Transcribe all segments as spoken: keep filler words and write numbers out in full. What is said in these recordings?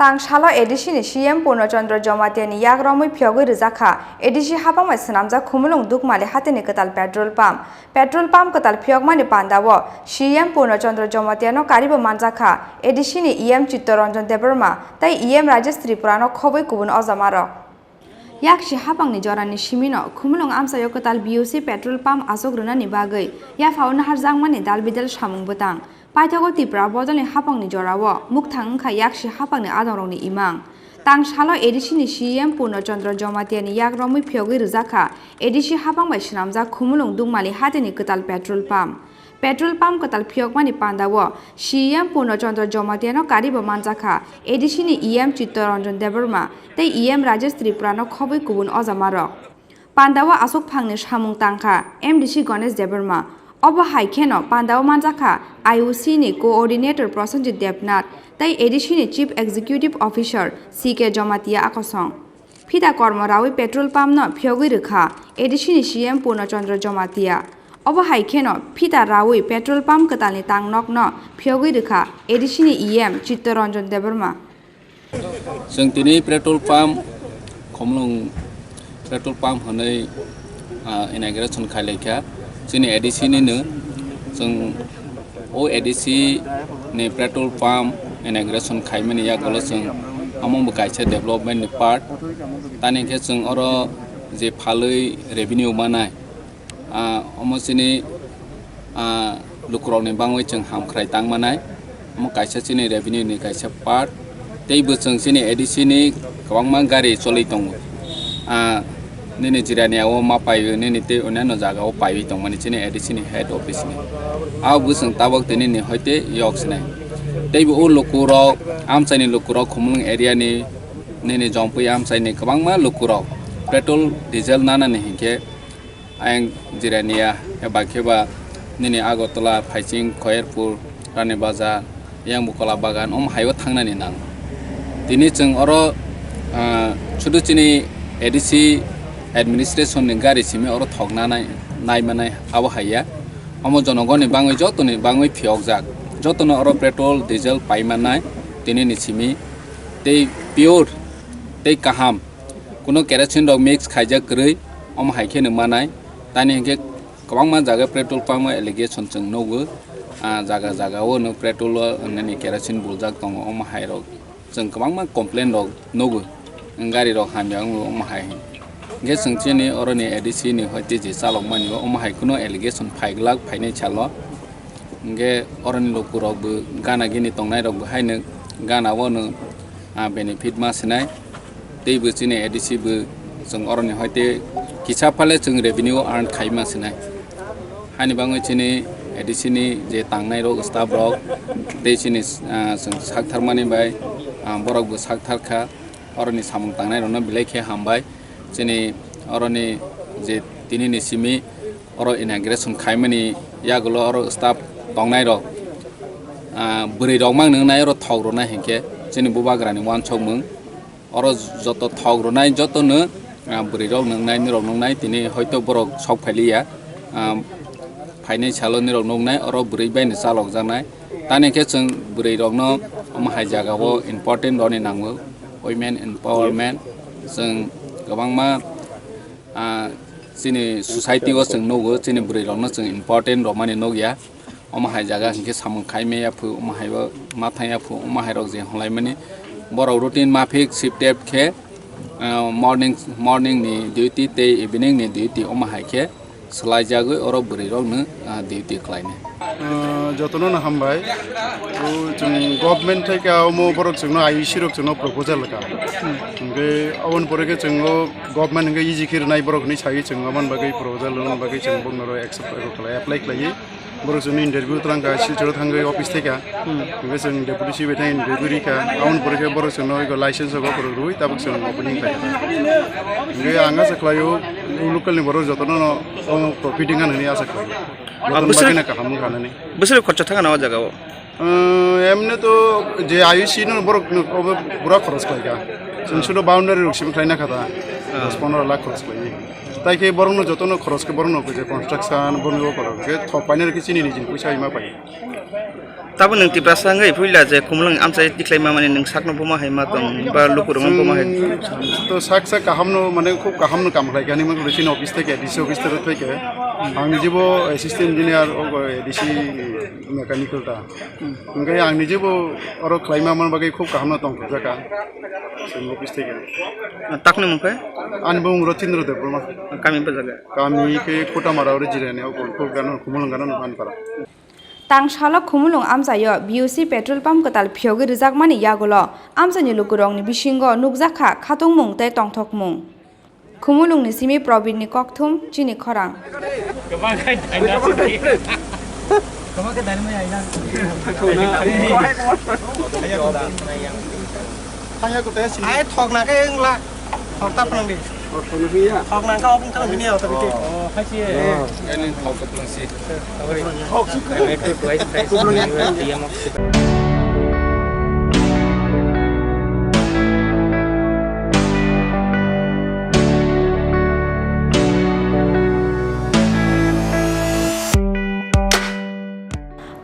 Tang salo A D C ni C M Purno Chandra Jamatia ni yak romwi phiyogwi rijak kha A D C hapang bai swnamjak Khumulwng Dukmali hatini kwtal petrol pump. Petrol pump kwtal phiyokmani pandao C M Purno Chandra Jamatia no karibo manjak kha A D C ni E M Chitta Ranjan Debbarma tei E M Rajesh Tripura no khobwi kubun ojamarok. Yaksi hapangni jorani simino Khumulwng amchaio kwtal B O C petrol pump achuk rwnani bagwi yaphao naharjakmani dal bidal samung bwtang. Paithago Tipra bodolni hapangni jorao mukthang wngkha yaksi hapangni adongrokni imang. Tang salo A D C ni C M Purno Chandra Jamatia ni yak romwi phiyogwi rijak kha A D C hapang bai swnamjak Khumulwng Dukmali hatini kwtal petrol pump. Petrol pump kwtal phiyokmani pandao C M Purno Chandra Jamatia no karibo manjak kha A D C ni E M Chitta Ranjan Debbarma tei E M Rajesh Tripura no khobwi kubun ojamarok. Pandao aswk phangni samung tangkha M D C Ganesh Debbarma. Obo hai kheno pandao manjakha I O C ni Coordinator Prosenjit Debnath tei A D C ni Chief Executive Officer C K Jamatia akosong. Phita kormo rawi petrol pump no phiyogwi rwkha A D C ni C M Purno Chandra Jamatia. Obo hai kheno phita rawi petrol pump kwtalni tangnok no phiyogwi rwkha A D C ni E M Chitta Ranjan Debbarma. Chwng tini petrol pump, Khumulwng petrol pump hwnwi, ah, inauguration khai lai kha. Chini A D C nino, chwng o A D C ni petrol pump inauguration khaimani yagulo chwng omo bo kaisa development ni part. Tani khe chwng oro je phalwi revenue manai, ah, omo chini, ah, lukurokni bangwi chwng hamkhrai tang manai. Omo kaisa chini revenue ni kaisa part. Tei bo chwng chini A D C ni kwbangma gari choli tongo. Ah, nini Jirania o ma paiwi, nini tei onyanno jaga o paiwi tongmani chini A D C ni head office ni. Abo bo chwng tabok tini ni hoite yok sinai. Tei bo o lukurok, amchaini lukurok Khumulwng area ni, nini Jompui amchaini kwbangma lukurok petrol, diesel nanani hinkhe, ayang Jirania, eba khe ba nini Agartala, Phaising, Khoyerpur, Rani Bazar, yang Bukola Bagan, omo hai o thangnani nang. Tini chwng oro, ah, sudu chini A D C administration ni gari simi oro thokna nai, nai manai abo hai ya. Omo jonogoni bangwi jotoni bangwi phiyokjak. Jotono oro petrol, diesel pai manai tini ni simi. Tei pure, tei kaham. Kuno kerosene rok mix khaijak kwrwi, omo hai kheno manai. Tani hinkhe kwbangma jaga petrol pump o allegation chwng nugo. Ah, jaga jaga o no petrol o nini kerosene buljak tongo, omo hai rok chwng kwbangma complain rok nugo. Gari rok hamya wngo omo hai. Hinkhe chwng chini oroni A D C ni hoite je chalok mani o, omo hai kuno allegation phaiglak phainai salo. Hinkhe oroni lukurok bo gana gini tongnai rok bo haino gana o no, ah, benefit ma sinai. Tei bo chini A D C bo chwng oroni hoite kisa phale chwng revenue earn khai ma sinai. Hani bangwi chini A D C ni je tangnai rok, staff rok, tei chini, ah, chwng sak tharmani bai, ah, borok bo sak thar kha. Oroni samung tangnai rokno belai khe hambai. Chini oroni je tini ni simi oro inauguration khaimani yagulo oro staff tongnai rok, ah, bwrwi rok mang nwngnai oro thok rwnai hinkhe chini bubagrani uansukmung. Oro joto thok rwnai jotono, ah, bwrwi rok nwngnai, nirok nwngnai tini hoito borok sok phailiya, ah, phainai salo nirok nwngnai oro bwrwi baino chalokjaknai. Tani khe chwng bwrwi rokno omo hai jaga o important rwni nango, women empowerment. Chwng kwbangma, ah, chini society o chwng nugo, chini bwrwi rokno chwng important rwmani nukya. Omo hai jaga hinkhe samung khai maya phu, omo hai o ma thang ya phu, omo hai rok je hwnlai mani. Borok routine maphik shift tep khe, ah, morning, morning ni duty tei evening ni duty omo hai khe swlai jagwi oro bwrwi rok no, ah, duty khlai nai. Ah, jotono no hambai. O chwng government thai ka omo borok chwngno I U C rok chwngno proposal ka. Hinkhe aboni pore khe chwng o government hinkhe easy khe rwnai borok hinwi sawi chwng aboni bagwi proposal rwna bagwi chwng bokno ro accept khlai, apply khlaiwi. Borok chwngno interview twlang kha, Silchar o thangwi office thai kha. Hinkhe chwng deputy C B thang interview ri kha. Aboni pore khe borok chwngno ego license rok rwi tabuk chwng opening khlai kha. Hinkhe ang asa khlaio, local ni borok jotono no omo profit wngkha hinwi asa khlaio. Jotono bagwino kaham wngkha hinwi. Bwswk khorcha thangkha na o jaga o? Emni to je I U C no borok no obo pura khoros khlai kha. Chwng sudo boundary rok simi khlai na kha ta. Dos pondro lakh khoros khlai. Tai khe borok no jotono khoros khe borok no je construction borok no khorok khe thok paina rw khe chini nijini puisa ima pai. Tabuk nwng Tiprasa wngwi puila je Khumulwng amchai tikhlai ma mani nwng sakno buma hai ma tong ba lukurok no buma hai? Chwng to sak sak kaham no, mane khub kaham no kam khlai kha, ani mangkuk chini office theke, D C office theke theke. Ang nijibo assistant engineer, o A D C mechanical ta. Hwnkhe ang nijibo oro khlai ma man bagwi khub kaham no tong thok jaka. Chwng office theke. Takni mung khe? Ani bung Rotindra Debbarma. Kami ba jaga? Kami khe Kotamara oro jirani, o Khumulwng gana, Khumulwng gana no Anpara. Tang salo Khumulwng amchaio B O C petrol pump kwtal phiyogwi rwjakmani yagulo amchaini lukurokni bisingo nukjakha khatungmung tei tongthokmung. Khumulwngni simi Probirni kokthum chini khorang. Ai thok na khe wngla. Thok ta phang di. Thok na khe open thang bini auto bini. Oh, hai si. Ani thok ta phang si. Thok si. Thok si.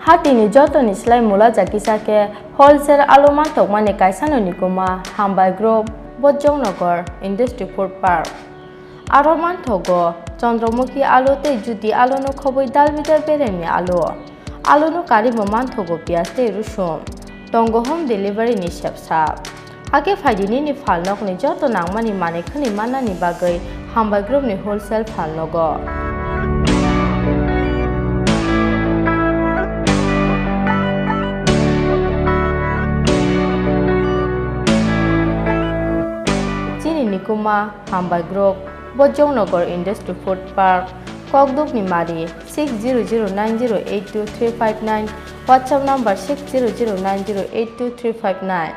Hatini jotoni slai mula jakisa khe wholesale alu mantokmani kaisano nikuma Hambai Group, Bojongnagar Industry Food Park. Aro manthogo Chandramukhi alu tei Jyoti aluno khobwi dalbidal beremni alu. Aluno karwi bo manthogo piyaj tei rusum. Tongo home delivery ni sepsa. Hakhe phaidi nini phalnokni joto nangmani manwi khwnwi mannani bagwi Hambai Group ni wholesale phalnogo. Chini nikuma Hambai Group, Bojongnagar Industry Food Park, Kokdukni Mari, six zero zero nine zero eight two three five nine, WhatsApp number six zero zero nine zero eight two three five nine.